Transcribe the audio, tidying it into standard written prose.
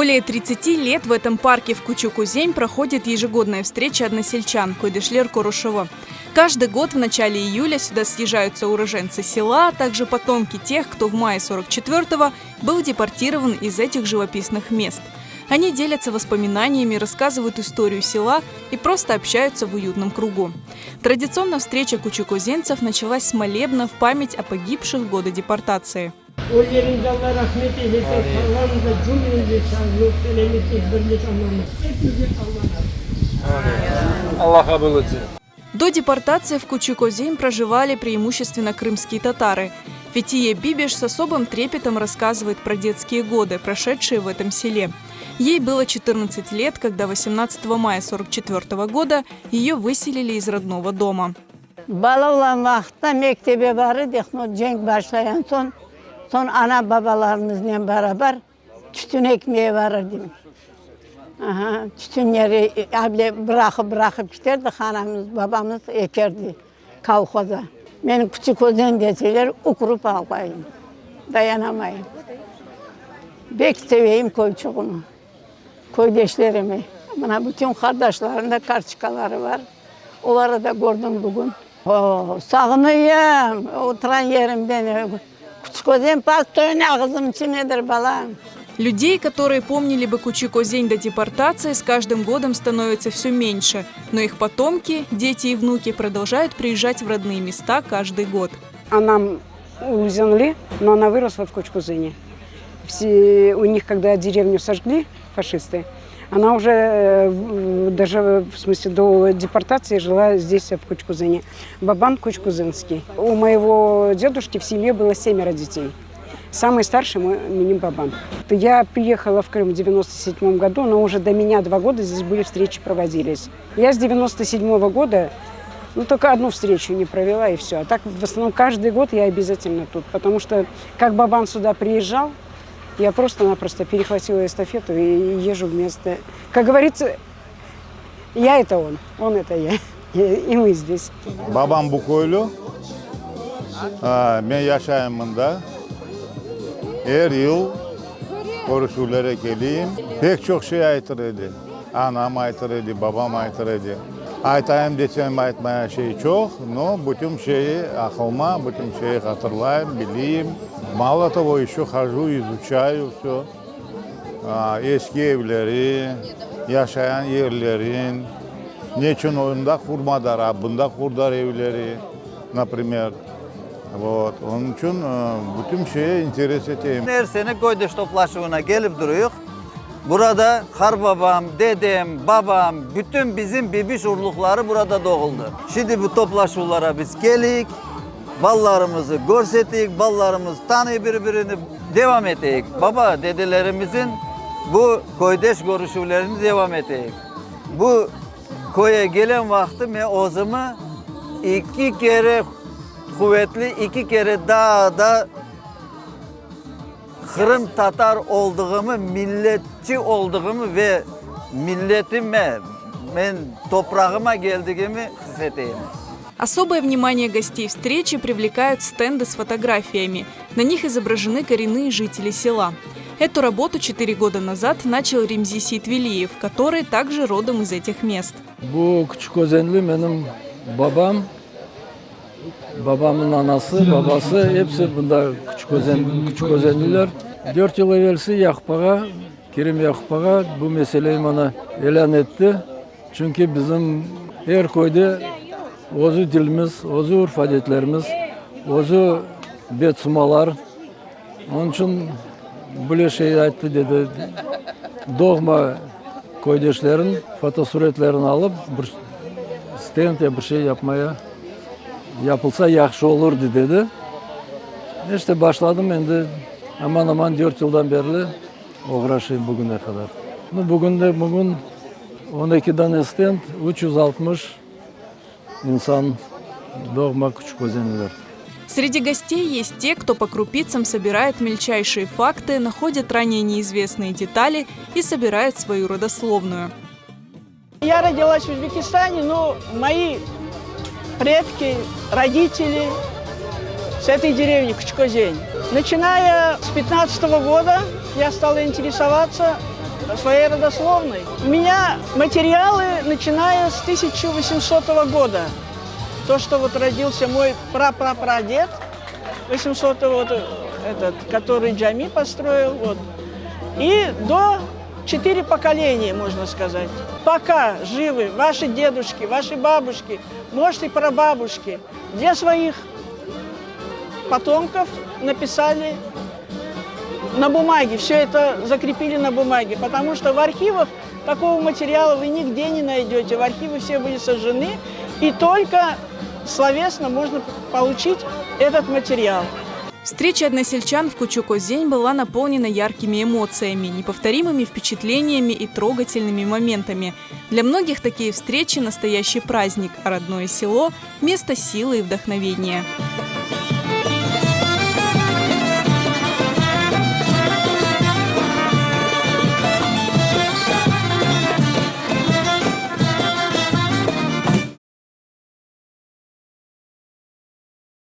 Более 30 лет в этом парке в Кучук-Узень проходит ежегодная встреча односельчан Köydeşler körüşüvi. Каждый год в начале июля сюда съезжаются уроженцы села, а также потомки тех, кто в мае 44-го был депортирован из этих живописных мест. Они делятся воспоминаниями, рассказывают историю села и просто общаются в уютном кругу. Традиционно встреча кучукозенцев началась с молебна в память о погибших в годы депортации. Ölgenlerge Alla rahmet eylesin, qalğanlarğa cümlemize sağlıq, selâmetlik, birlik, amanlıq. Epimizge Alla razı. Alla qabul etsin. До депортации в Кучук-Озень проживали преимущественно крымские татары. Фетие Бибиш с особым трепетом рассказывает про детские годы, прошедшие в этом селе. Ей было 14 лет, когда 18 мая 1944 года ее выселили из родного дома. Bala olğan vaqıtta mektepke barardıq, no cenk başlağan soñ, soñ ana babalarımıznen beraber tütün ekmege barardıq. Aha, tütünleri able bıraqıp bıraqıp keterdik, anamız, babamız ekerdi kolhozğa. Men Küçük Özen deseler, ökürip ağlayım, dayanamayım. Pek seveyim köyçüğümü, köydeşlerimi. Mına bütün qardaşlarımda kartoçkaları bar. Oları da kördim bugün. O, sağınayım, oturğan yerimden. Küçük Özen постоянно ağzım içindedir, balam. Людей, которые помнили бы Кучук-Озень до депортации, с каждым годом становится все меньше. Но их потомки, дети и внуки продолжают приезжать в родные места каждый год. Anam Özenli, но она выросла в Кучкузене. Все, у них, когда деревню сожгли фашисты, она уже э, даже в смысле до депортации жила здесь, в Кучкузене. Babam Кучкузенский. У моего дедушки в семье было семеро детей. Самый старший мой menim babam. Я приехала в Крым в 97 году, но уже до меня 2 года здесь были встречи, проводились. Я с 97 года ну, только одну встречу не провела, и все. А так, в основном, каждый год я обязательно тут, потому что, как babam сюда приезжал, я просто-напросто перехватила эстафету и езжу вместо... Как говорится, я – это он, он – это я. И мы здесь. Babam bu köylü. Men yaşayım mında. Er yıl körüşüvlere keleyim. Pek çoq şey aytır edi. Anam aytır edi, babam aytır edi. Aytayım desem aytmaya şey çoq, но bütün şeyi aqlıma, bütün şeyi hatırlayım, bileyim. Мало того, еще хожу, изучаю все. Eski evleri, yaşayan yerlerin, neçün onda qurmadılar, a bunda qurdılar evleri, например. Вот. Onıñ içün bütün şeye интерес eteyim. Er sene köydeş toplaşuvına kelip turuyıq. Burada qartbabam, dedem, babam, bütün bizim Bibiş urluqları burada doğuldı. Şimdi bu toplaşuvlara biz keleyik, balalarımızı körseteyik, balalarımız tanıy bir-birini devam eteyik. Baba, dedelerimizin bu köydeş körüşüvlerini devam eteyik. Bu köyge kelgen vaqtı men özümi eki kere quvetli, eki kere daa da Qırım tatar olduğımı, milletçi olduğımı ve milletime, men toprağıma keldigimi his eteyim. Особое внимание гостей встречи привлекают стенды с фотографиями. На них изображены коренные жители села. Эту работу 4 года назад начал Ремзи Сейтвелиев, который также родом из этих мест. Bu Küçük Özenli menim babam, babamnıñ anası, babası episi bunda Küçük Özen, Küçük Özenliler. 4 yıl evelsi Yaqub ağa, Kerim Yaqub ağa bu meseleyi maña ilân etti. Çünki bizim er köyde özü tilimiz, özü urf adetlerimiz, özü bet-sımalar. Onıñ içün böyle şey ayttı dedi. Doğma köydeşlerin fotosuretlerini alıp bir stend bir şey yapmaya yapılsa yahşı olurdı dedi. İşte başladım endi aman-aman 4 yıldan berli oğraşayım bugüne qadar. Ну, bugün de bugün 12 dane stend, 360 insan doğma Küçük Özenliler. Среди гостей есть те, кто по крупицам собирает мельчайшие факты, находит ранее неизвестные детали и собирает свою родословную. Я родилась в Узбекистане, но мои предки, родители с этой деревни Кучукозень. Начиная с 15 года я стала интересоваться. Своей родословной. У меня материалы, начиная с 1800 года. То, что вот родился мой прапрапрадед, 800 вот этот, который джами построил, вот. И до четыре поколения, можно сказать. Пока живы ваши дедушки, ваши бабушки, может и прабабушки, для своих потомков написали на бумаге, все это закрепили на бумаге, потому что в архивах такого материала вы нигде не найдете. В архивы все были сожжены, и только словесно можно получить этот материал. Встреча односельчан в Кучук-Озень была наполнена яркими эмоциями, неповторимыми впечатлениями и трогательными моментами. Для многих такие встречи – настоящий праздник, а родное село – место силы и вдохновения.